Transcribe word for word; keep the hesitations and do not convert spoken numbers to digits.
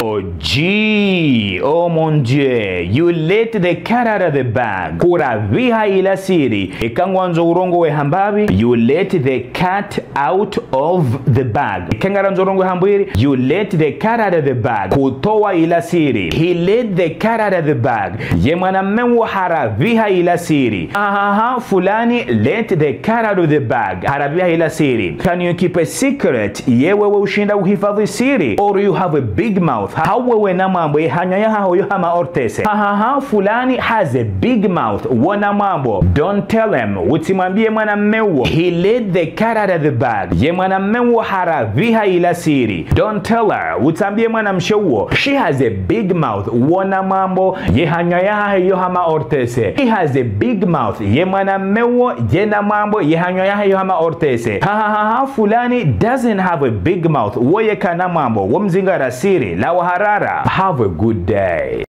Oh gee, oh mon Dieu, you let the cat out of the bag. Hurapviha ila siri. Eka ngwandzo urongowe hamba pvi, you let the cat out of the bag. Eka ngarandzo urongowe hamba pviri, you let the cat out of the bag. Hutowa ila siri. He let the cat out of the bag. Ye mwanamme wo harapviha ila siri. Ahaha, fulani let the cat out of the bag. Harapviha ila siri. Can you keep a secret? Ye wewe ushinda uhifadhwi siri? Or you have a big mouth? Hau wewe na mwambo, ye hanyo yahaho yo hama ortese. Ahaha, fulani has a big mouth. Wo na mwambo. Don't tell him. Utsimwambie mwanamme wo. He let the cat out of the bag. Ye mwanamme wo harapviha ila siri. Don't tell her. Utsambie mwanamshe wo. She has a big mouth. Wo na mwambo, ye hanyo yahahe yo hama ortese. He has a big mouth. Ye mwanamme wo, ye na mwambo, ye hanyo yahahe yo hama ortese. Hahaha, fulani doesn't have a big mouth. Wo ye kana mwambo. Wo mzingara siri. La waharara. Have a good day.